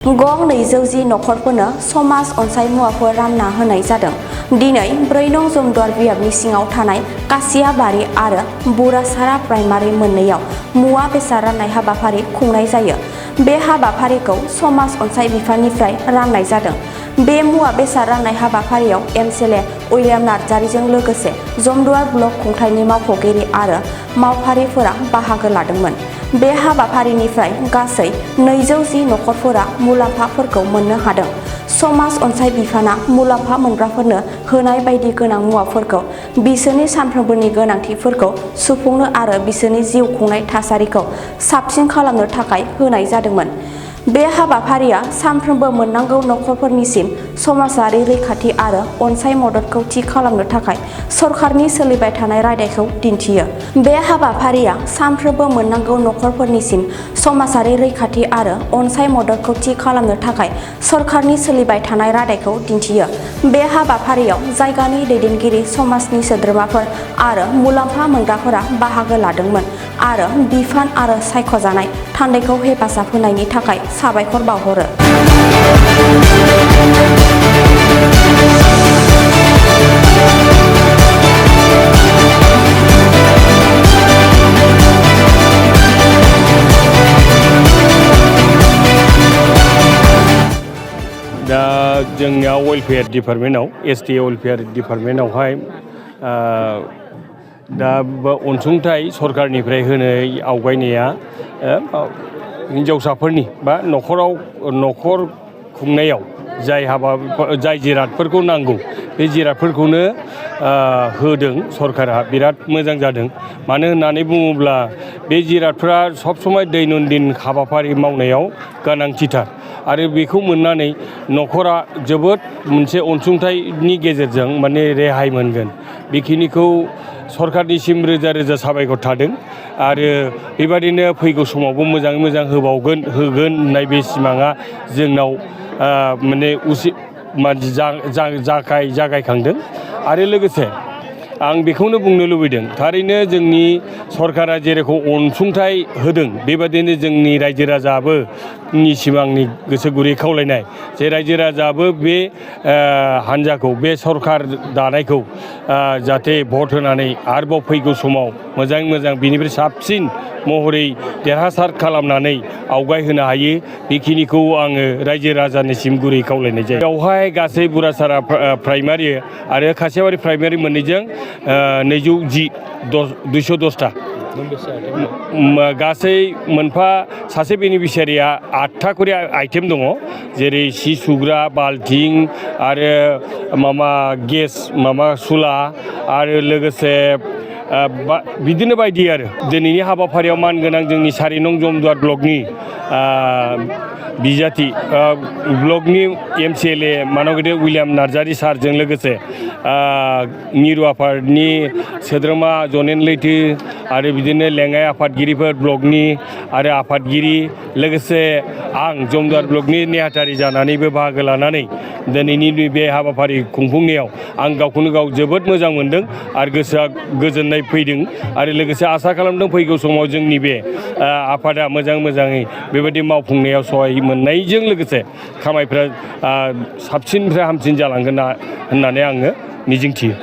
गं 200 नखरफोरनो समाज अनसाय मुवाफोर रानना होनाय जादों। दिनै 4 नं जमदुवार बियाबनि सिङाव थानाय कासियाबारि आरो बुरासारा प्राइमारि मोननैयाव मुवा बेसाद राननाय हाबाफारि खुंनाय जायो। बे हाबाफारिखौ समाज अनसाय बिफाननिफ्राय राननाय जादों। बे मुवा बेसाद राननाय हाबाफारियाव एमएलए उइलियाम नार्जारिजों लोगोसे जमदुवार ब्लक खुंथायनि मावख'गिरि आरो मावफारिफोरा बाहागो लादोंमोन। बे हाबाफारिनिफ्राय गासै 210 नखरफोरा मुलाम्फाफोरखौ मोननो हादों। समाज अनसाय बिफाना मुलाम्फा मोनग्राफोरनो होनाय बायदि गोनां मुवाफोरखौ बिसोरनि सानफ्रोमबोनि गोनांथिफोरखौ सुफुंनो आरो बिसोरनि जिउ खुंनाय थासारिखौ साबसिन खालामनो थाखाय होनाय जादोंमोन। बे हाबाफारिया सानफ्रोमबो मोननांगौ नखरफोरनिसिम समाजारि रैखाथि आरो अनसाय मददखौ थि खालामनो थाखाय सरकारनि सोलिबाय थानाय रादायखौ दिन्थियो। बे हाबाफारिया सानफ्रोमबो मोननांगौ नखरफोरनिसिम समाजारि रैखाथि आरो अनसाय मददखौ थि खालामनो थाखाय सरकारनि सोलिबाय थानाय रादायखौ दिन्थियो। बे हाबाफारियाव जायगानि दैदेनगिरि, समाजनि सोद्रोमाफोर आरो मुलाम्फा मोनग्राफोरा बाहागो लादोंमोन आरो बिफान आरो सायख'जानाय थान्दैखौ हेफाजाब होनायनि थाखाय साबायखर बावहरो। दा जोंनिया वेलफेयार डिपार्टमेन्टआव एसटि वेलफेयार डिपार्टमेन्टआवहाय दा अनसुंथाइ सरकारनिफ्राय होनाय आवगायनाया हिन्जावसाफोरनि बा न'खर खुंनायाव जाय जिरादफोरखौ नांगौ बे जिरादफोरखौनो होदों सरकारा। बिराद मोजां जादों। मानो होननानै बुङोब्ला बे जिरादफ्रा सब समाय दैनन्दिन हाबाफारि मावनायाव गोनांथिथार आरो बेखौ मोननानै न'खरा जोबोद मोनसे अनसुंथाइनि गेजेरजों माने रेहाय मोनगोन। बेखिनिखौ सरकारनिसिम रोजा रोजा साबायखर थादों आरो बेबादिनो फैगौ समावबो मोजाङै मोजां होगोन होननाय बे सिमाङा जोंनाव जागायखांदों। आरो लोगोसे आं बेखौनो बुंनो लुबैदों, थारैनो जोंनि सरकारा जेरेखम अनसुंथाइ होदों बेबादिनो जोंनि रायजो राजायाबो सिमांनि गोसो गुरै खावलायनाय जे रायजो राजायाबो बे हान्जाखौ, बे सरकार दानायखौ जाहाथे भट होनानै आरोबाव फैगौ समाव मोजाङै मोजां बिनिफ्राय साबसिन महरै देरहासार खालामनानै आवगायहोनो हायो। बेखिनिखौ आङो रायजो राजानिसिम गुरै खावलायनाय जायो। बेवहाय गासै बुरासारा प्राइमारि आरो कासियाबारि प्राइमारि मोननैजों 210टा गासै मोनफा सासे बेनिफिसियारिया 8टा खरि आइटेम दङ, जेरै सि सुग्रा, बाल्थिं आरो गेस सुला आरो लोगोसे बिदिनो बायदि आरो। दिनैनि हाबाफारियाव मानगोनां जोंनि 4 नं जमदुवार ब्लकनि बिजाथि ब्लकनि एमएलए मानगेदेर उइलियाम नार्जारि सारजों लोगोसे मिरु आफादनि सोद्रोमा जनेन लैथो आरो बिदिनो लेङाइ आफादगिरिफोर ब्लकनि आरो आफादगिरि लोगोसे आं जमदुवार ब्लकनि नेहाथारि जानानैबो बाहागो लानानै दिनैनि बे हाबाफारि खुंफुंनायाव आं गावखौनो गाव जोबोद मोजां मोनदों आरो गोसोआ गोजोननाय फैदों आरो लोगोसे आसा खालामदों फैगौ समाव जोंनि बे आफादा मोजाङै बेबायदि मावफुंनायाव सहाय मोननायजों लोगोसे खामानिफ्रा साबसिननिफ्राय हामसिन जालांगोन होननानै आङो मिजिंथियो।